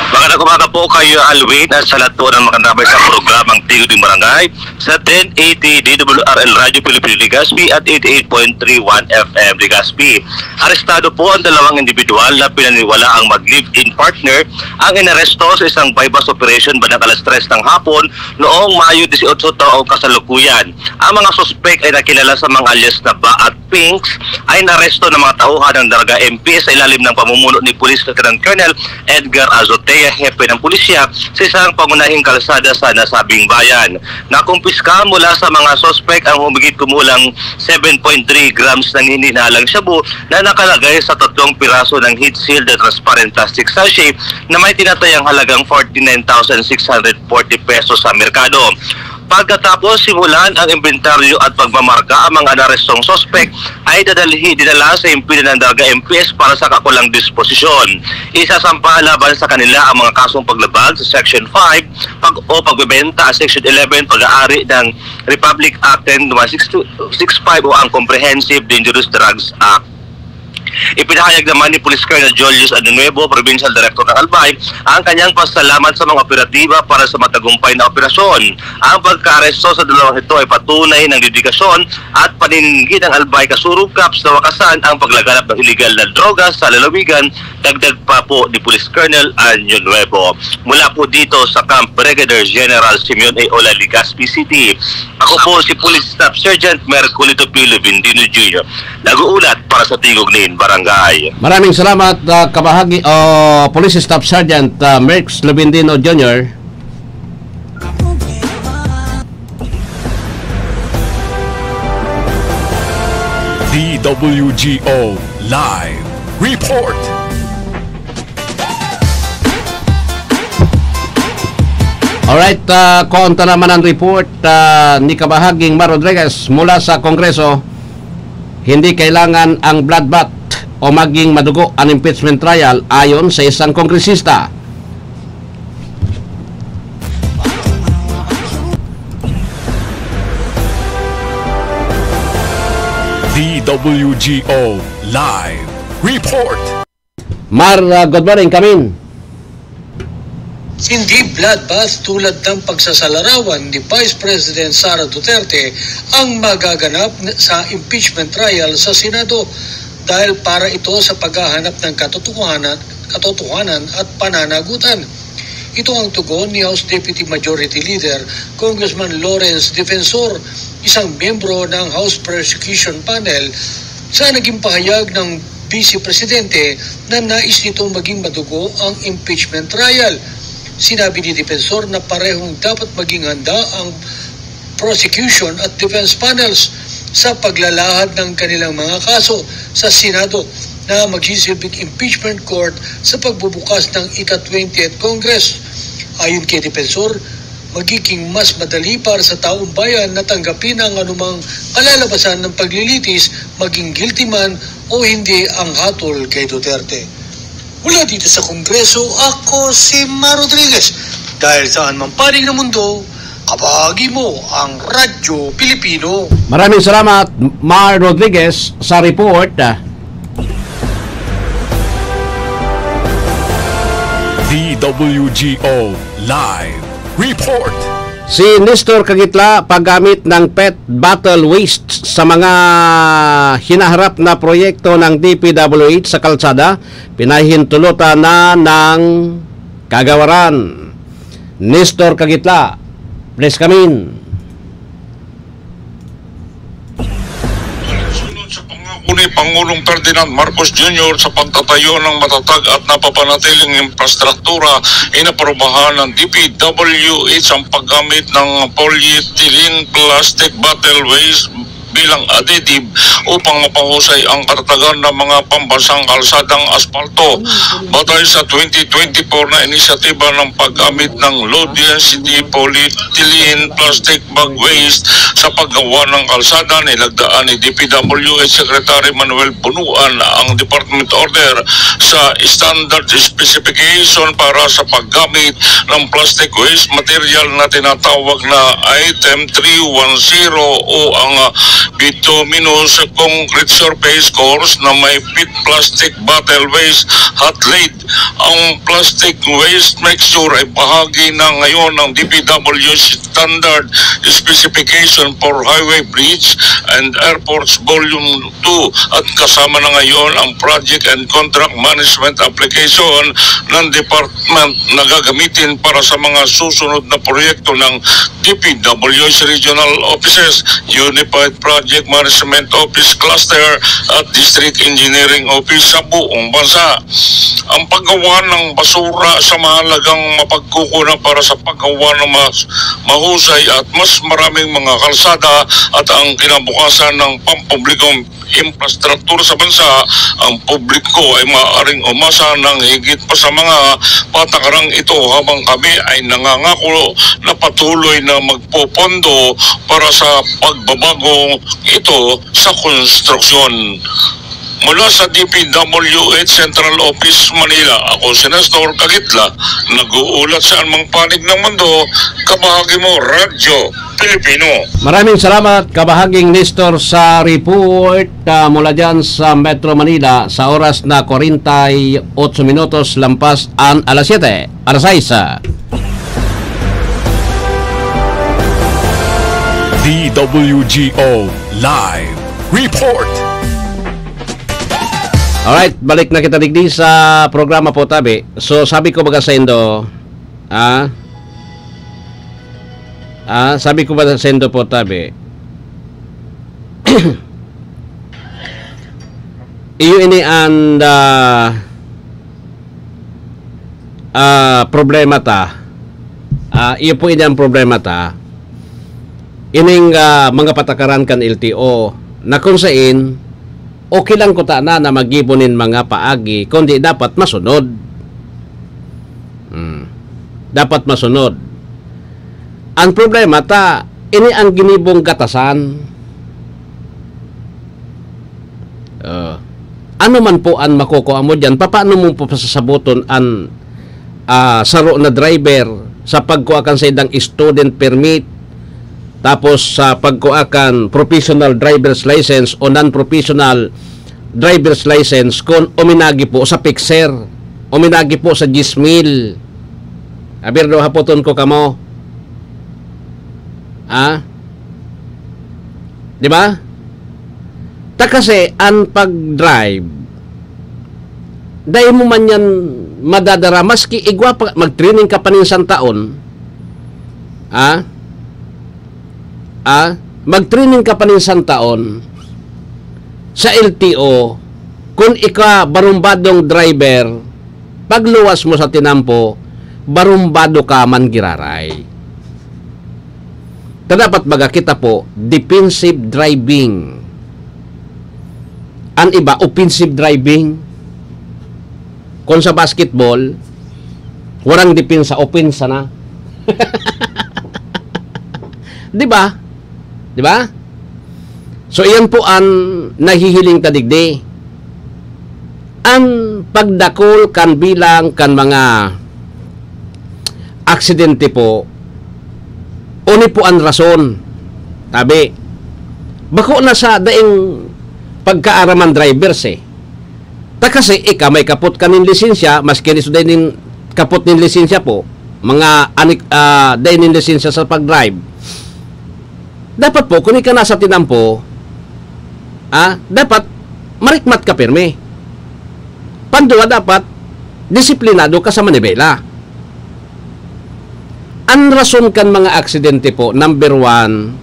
Magandang umaga po kayo, Alwin, at sa lahat po ng makandabay sa programang Tingog ng Barangay sa ten eighty D W R L Radio Pilipinas Legazpi at eighty-eight point three one F M Legazpi. Arestado po ang dalawang individual na pinaniwalaang mag-live-in partner ang inaresto sa isang buy-bust operation bandang alas tres ng hapon noong Mayo dieciocho taong kasalukuyan. Ang mga suspek ay nakilala sa mga alias na Ba at Pinks, ay naresto ng mga tauhan ng Daraga M P S sa ilalim ng pamumuno ni Police Lieutenant Colonel Edgar Azotea, hepe ng pulisya, sa isang pangunahing kalsada sa nasabing bayan. Nakumpiska mula sa mga suspek ang humigit kumulang seven point three grams ng hinihinalang shabu na nakalagay sa tatlong piraso ng heat-sealed na transparent plastic sachet na may tinatayang halagang forty-nine thousand six hundred forty pesos sa merkado. Pagkatapos simulan ang inventaryo at pagmamarka, ang mga inarestong suspek ay dadalhi, dinala sa himpilan ng Daraga M P S para sa kakulang disposisyon. Isasampa laban sa kanila ang mga kasong paglabag sa Section five pag, o pagbebenta, Section eleven, pag-aari ng Republic Act ten one six two six five o ang Comprehensive Dangerous Drugs Act. Ipinahayag naman ni Police Colonel Julius Año Nuevo, Provincial Director ng Albay, ang kanyang pasalamat sa mga operatiba para sa matagumpay na operasyon. Ang pagkaaresto sa dalawang ito ay patunay ng dedikasyon at panininggi ng Albay Kasurog Cops na wakasan ang paglaganap ng iligal na droga sa lalawigan, dagdag pa po ni Police Colonel Año Nuevo. Mula po dito sa Camp Brigadier General Simeon A. Ola, Legazpi City, ako po si Police Staff Sergeant Merculito P. Lubindino Junior, nag-uulat para sa Tingog nin Barangay. Maraming salamat, ah, kabahagi, o Police Staff Sergeant, ah, Merx Lubindino Junior. D W G O Live Report. Alright, ah, konta naman ang report, ah, ni Kabahaging Mar Rodriguez mula sa Kongreso. Hindi kailangan ang bloodbath o maging madugo ang impeachment trial, ayon sa isang kongresista. D W G O Live Report. Mar, ah, good morning, Kamin. Hindi bloodbath tulad ng pagsasalarawan ni Vice President Sara Duterte ang magaganap sa impeachment trial sa Senado, dahil para ito sa paghahanap ng katotohanan, katotohanan at pananagutan. Ito ang tugon ni House Deputy Majority Leader Congressman Lawrence Defensor, isang miyembro ng House Prosecution Panel, sa naging pahayag ng Vice Presidente na nais nitong maging madugo ang impeachment trial. Sinabi ni Defensor na parehong dapat maging handa ang prosecution at defense panels sa paglalahad ng kanilang mga kaso sa Senado na magsisilbing impeachment court sa pagbubukas ng ika-twentieth Congress. Ayon kay Defensor, magiging mas madali para sa taong bayan na tanggapin ang anumang kalalabasan ng paglilitis, maging guilty man o hindi ang hatol kay Duterte. Mula dito sa Kongreso, ako si Mar Rodriguez. Dahil saan mang panig ng mundo, kabahagi mo ang Radyo Pilipino. Maraming salamat, Mar Rodriguez, sa report. DWGO Live Report. Si Nestor Kagitla, paggamit ng pet bottle waste sa mga hinaharap na proyekto ng DPWH sa kalsada, pinahintulutan na ng kagawaran. Nestor Kagitla, please come in. Sunod sa pangako ni Pangulong Ferdinand Marcos Junior sa pagtatayo ng matatag at napapanatiling infrastruktura, inaprubahan ng DPWH ang paggamit ng polyethylene plastic bottle waste bilang additive upang mapahusay ang katatagan ng mga pambansang kalsadang aspalto. Batay sa twenty twenty-four na inisyatiba ng paggamit ng low-density polyethylene plastic bag waste sa paggawa ng kalsada, nilagdaan ni DPWH Secretary Manuel Bunuan ang department order sa standard specification para sa paggamit ng plastic waste material na tinatawag na Item three one zero o ang, ah, bituminous concrete surface course na may pet plastic bottle waste hot lead. Ang plastic waste mixture ay bahagi na ngayon ng DPWH Standard Specification for Highway Bridge and Airports Volume two at kasama na ngayon ang project and contract management application ng department na gagamitin para sa mga susunod na proyekto ng DPWH Regional Offices, Unified Project Management Office Cluster at District Engineering Office sa buong bansa. Ang paggawa ng basura sa mahalagang mapagkukunan para sa paggawa ng mas mahusay at mas maraming mga kalsada at ang kinabukasan ng pampublikong infrastruktura sa bansa, ang publiko ay maaaring umasa ng higit pa sa mga patakarang ito habang kami ay nangangako na patuloy na magpopondo para sa pagbabago ito sa konstruksyon. Mula sa DPWH Central Office, Manila, ako si Nestor Kagitla, nag-uulat sa anumang panig ng mundo, kabahagi mo, Radyo Pilipino. Maraming salamat, kabahaging Nestor, sa report, ah, mula dyan sa Metro Manila sa oras na kwarenta y otso minutos lampas an alas siyete, alas sais. DWGO Live Report. Alright, balik na kita digdi sa programa po, tabi. So, sabi ko baga saindo, ah, ah, sabi ko baga saindo po, tabi. Iyo ini an, ah, ah, problema ta. Ah, iyo po ini ang problema ta. Ining, ah, mga patakaran kan L T O na kung sain, okay lang kutana na maggibo nin mga paagi, kundi dapat masunod. Hmm. Dapat masunod. Ang problema ta, ini ang ginibong gatasan. Ah, ano man po an makukuha mo diyan? Papaano mo po pasasaboton an, ah, saro na driver sa pagkuha kan saindang student permit, tapos sa pagkuha kan professional driver's license o non-professional driver's license, kun uminagi po sa fixer, uminagi po sa diyes mil? Aber do, hapoton ko kamo. Ah? Di ba? Ta kasi, an pag-drive, Dai mo man yan madadara, maski igwa pa, mag-training ka pa nin isang taon, ah, ah, mag-training ka pa nin isang taon sa L T O, kun ika barumbadong driver, pagluwas mo sa tinampo, barumbado ka man giraray. Ta dapat baga kita po, defensive driving. An iba, offensive driving. Kung sa basketball, warang depensa, opensa na. Di ba? Di ba? So, iyan po an nahihiling ta digdi. An pagdakul kan bilang kan mga aksidente po, oni po an rason. Tabi, bako na sa daing pagkaaraman drivers eh. Ta kasi ika may kapot ka nin lisensya, maski ni so dai nin kapot nin lisensya po, mga anik-, ah, dai nin lisensya sa pag-drive. Dapat po, kung ika nasa tinampo, ah, dapat marikmat ka pirmi. Panduwa, dapat disiplinado ka sa manibela. An rason kan mga aksidente po, number one,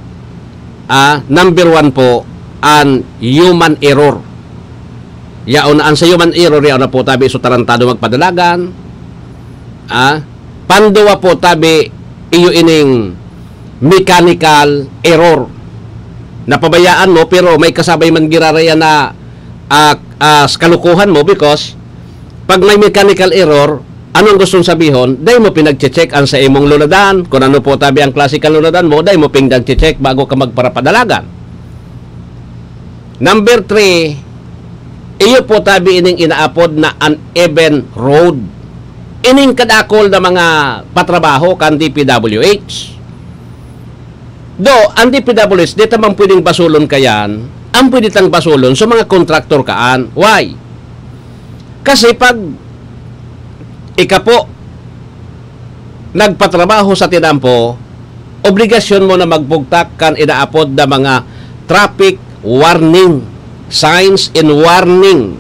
ah, number one po, an human error. Yaon na, an sa human error, yaon na po, tabi, so tarantado magpadalagan. Ah, panduwa po, tabi, iyo ining mechanical error. Napabayaan mo, pero may kasabay man giraray na, ah, ah, kalukuhan mo because pag may mechanical error, ano ang gustong sabihon? Dai mo pinagche-check an sa imong lunadan. Kung ano po tabi ang klase kan lunadan mo, dai mo pinagche-check bago ka magparapadalagan. Number three, iyo po tabi ining inaapod na uneven road. Ining kadakol na mga patrabaho kan D P W H. Do, ang D P W H, di ta man pwedeng basulon kayan. Ang pwede tang basulon sa mga kontraktor kaan. Why? Kasi pag ika po nagpatrabaho sa tinampo, obligasyon mo na magbugtak kan inaapod na mga traffic warning, signs and warning.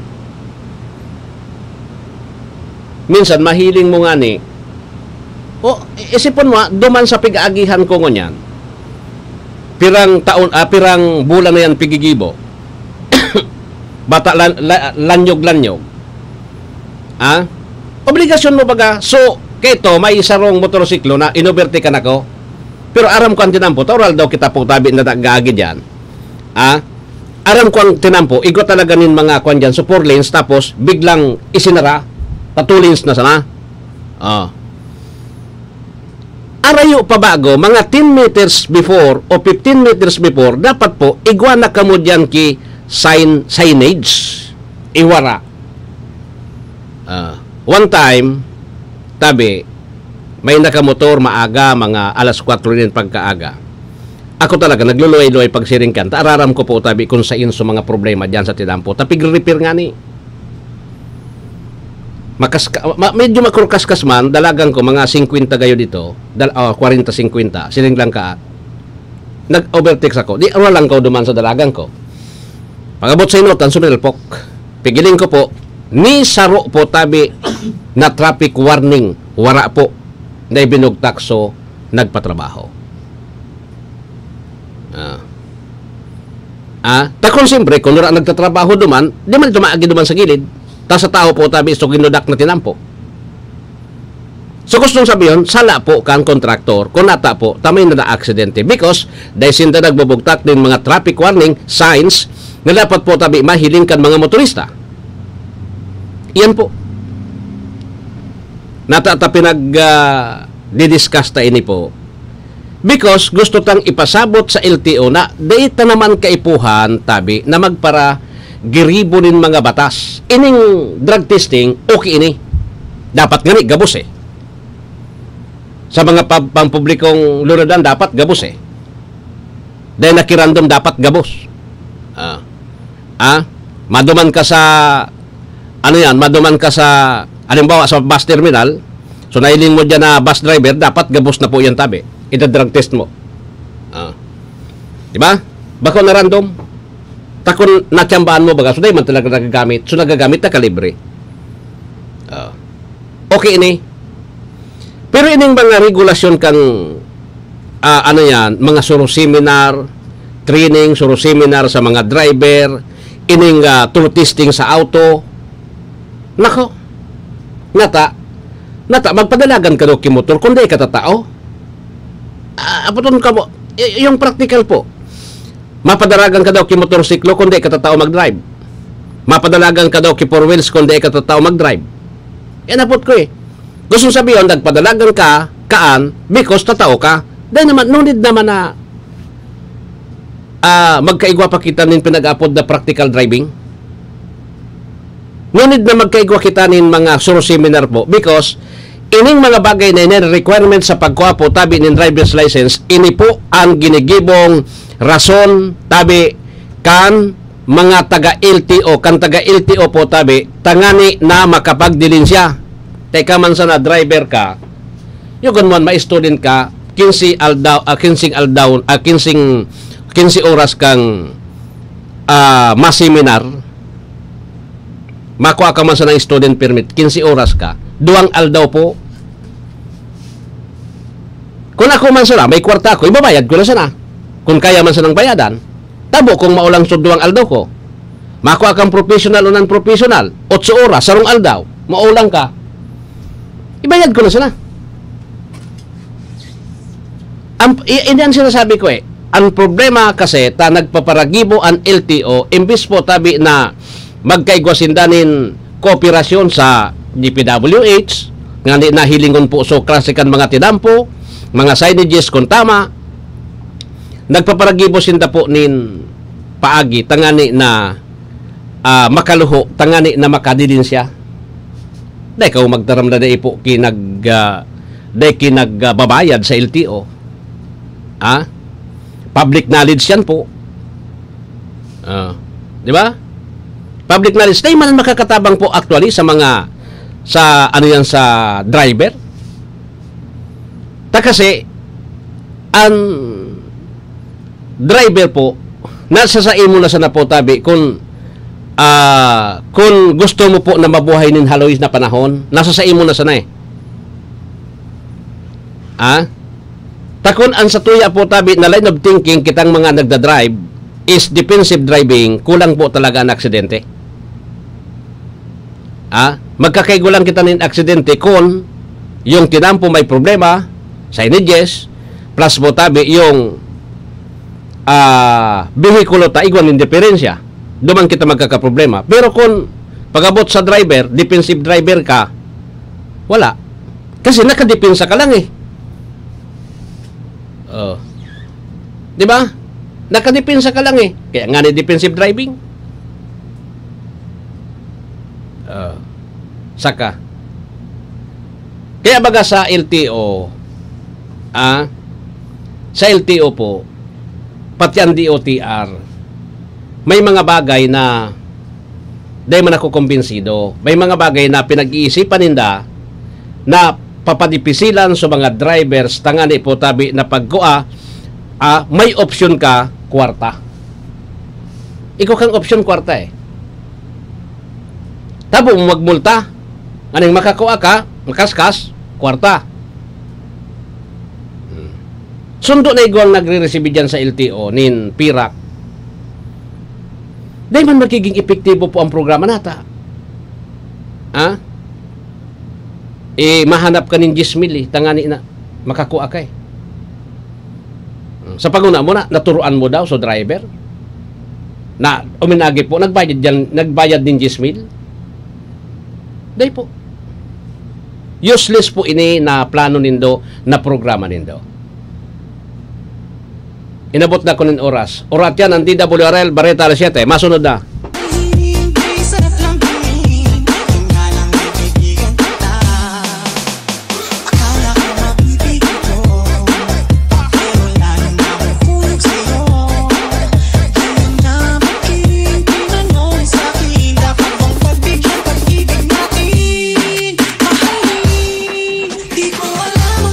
Minsan, mahiling mo ngani, o, isipon mo, ah, duman sa pig-aagihan ko ngunyan, pirang taon, ah, pirang bulan na yan pigigibo. Bata lan-, la-, lanyog-lanyog. Ah? Obligasyon mo baga. So, keto, may sarong motorsiklo na inovertake kan ako. Pero aram ko ang tinampo, ta oral daw kita po tabi na nag-aagi diyan. Ah? Aram ko ang tinampo, igwa talaga nin mga kwan diyan, so four lanes, tapos biglang isinara, pa two lanes na sana. Ah. Arayo pa bago, mga ten meters before o fifteen meters before, dapat po, igwa na kamo diyan ki sign, signage. Iwara. Ah, one time, tabi, may nakamotor maaga, mga alas kwatro nin pagkaaga. Ako talaga, nagluluway-luway pagsiring kan. Ta araram ko po, tabi, kung sain so mga problema diyan sa tinampo. Ta pigre-repair ngani. Makaska-, ma-, medyo makurkaskas man, dalagan ko, mga singkwenta gayo dito, dal-, ah, kwarenta, singkwenta, siring lang ka, nag-overtake ako. Di, wala lang ko duman sa dalagan ko. Pag-abot sa inotan, suminalpok. Pigiling ko po, ni saro po tabi na traffic warning, wara po, na ibinugtak so nagpatrabaho. Ah. Ah, ta kung siyempre, kung wala nagtatrabaho duman, di man ito maagi duman sa gilid. Ta sa tao po, tabi, so ginudak na tinampo. So, gustong sabihon, sala po kan kontraktor kung nata po, ta may na aksidente. Because, dahil sinda nagbubugtak nin mga traffic warning signs na dapat po tabi mahiling kan mga motorista. Iyan po. Nata ta pinag, ah, didiscuss ta ini po. Because gusto tang ipasabot sa L T O na dai ta naman kaipuhan, tabi, na magparagiribo nin mga batas. Ining drug testing, okay ini. Dapat ngani, gabos eh. Sa mga pab-, pampublikong lunadan, dapat gabos eh. Dahil nakirandom, dapat gabos. Ah. Ah? Maduman ka sa, ano yan, maduman ka sa, halimbawa, sa bus terminal, so nahiling mo dyan na bus driver, dapat gabos na po yan, tabi. Ida-drug test mo. Ah. Di ba? Bako na random. Ta kun natsambahan mo, baga, so dai man talaga nagagamit. So nagagamit na kalibre. Okay ini. Pero ining mga regulasyon kan, ah, ano yan, mga suro seminar, training, suro seminar sa mga driver, ining, ah, tool testing sa auto. Nako. Nata, nata, magpadalagan ka daw ki motor, kung di ka tatao. Ah, apoton ka mo, y- yung practical po. Mapadalagan ka daw ki motorsiklo, kung di ka tatao mag-drive. Mapadalagan ka daw ki four wheels, kung di ka tatao mag-drive. Yan apot ko eh. Gustong sabihin, nagpadalagan ka, kaan, because tatao ka. Dahil naman, no need naman na, ah, magkaigwa pa kita nin pinag-apod na practical driving. No need na magkaigwa kita nin mga suro seminar po, because ining mga bagay na ini, requirement sa pagkuha po tabi nin driver's license, ini po ang ginigibong rason tabi kan mga taga L T O, kan taga L T O po tabi, tangani na makapagdilin siya. Teka man sana, driver ka, yugon mo, ma-student ka, quince aldaw, ah, quince aldaw, ah, quince, quince oras kang, ah, maseminar, makua ka man sana ng student permit, quince oras ka, duwang aldaw po. Kung ako man sana, may kwarta ako, ibabayad ko na sana. Kung kaya man sanang bayadan, tabo kung maulang sa duwang aldaw ko. Makua kang professional o non-professional, otso oras, sarong aldaw, maulang ka. Ibayad ko na sana. Ang, i- ini ang sinasabi ko eh. Ang problema kasi, ta nagpaparagibo ang L T O, imbis po tabi na magkaigwa sinda nin kooperasyon sa D P W H, ngani na hilingon po so klase kan mga tinampo, mga signages kung tama, nagpaparagibo sinda po nin paagi, tangani na, ah, makaluho, tangani na makadilin siya. Dai ka magtaram na dai po kinag, ah, dai kinag, ah, babayad sa L T O. Ah? Public knowledge yan po. Ah, di ba? Public knowledge. Dai man makakatabang po actually sa mga, sa ano yan, sa driver. Ta kasi, ang driver po, nasa sa imo na sana po tabi kung, ah, kung gusto mo po na mabuhay nin haloy na panahon, nasa sa imo na sana eh. Ah? Ta kun ang satuya po tabi na line of thinking kitang mga nagda-drive is defensive driving, kulang po talaga ang aksidente. Ah, magkakaigulang kita nin aksidente kun yung tinampo may problema, signages, plus po tabi yung, ah, behikulo ta igwa nin diferensya. Duman kita magkakaproblema. Pero kun pag-abot sa driver, defensive driver ka, wala. Kasi nakadepensa ka lang eh. Oh. Di ba? Nakadepensa ka lang eh. Kaya nga ni defensive driving. Oh. Saka. Kaya baga sa L T O, ah, sa L T O po, pati ang D O T R, may mga bagay na dai man ako kumbinsido. May mga bagay na pinag-iisipan ninda na papadipisilan sa mga drivers tangani po tabi na pagkua, ah, may opsyon ka, kwarta. Ikaw kang opsyon, kwarta eh. Tabo mo magmulta. Aning makakua ka, makaskas, kwarta. Hmm. Sundo na igwang nagre-resibi dyan sa L T O, nin pirak. Dai man magiging epektibo po ang programa nata. Ha? Eh, mahanap ka nin diyes mil eh, tangani na makakua ka eh. Sa paguna mo na, naturuan mo daw sa driver na uminagi po, nagbayad yan, nagbayad nin diyes mil? Dai po. Useless po ini na plano nindo, na programa nindo. Inabot na ko nin oras. Orat yan ang D W R L, Bareta Alas Siyete. Masunod na.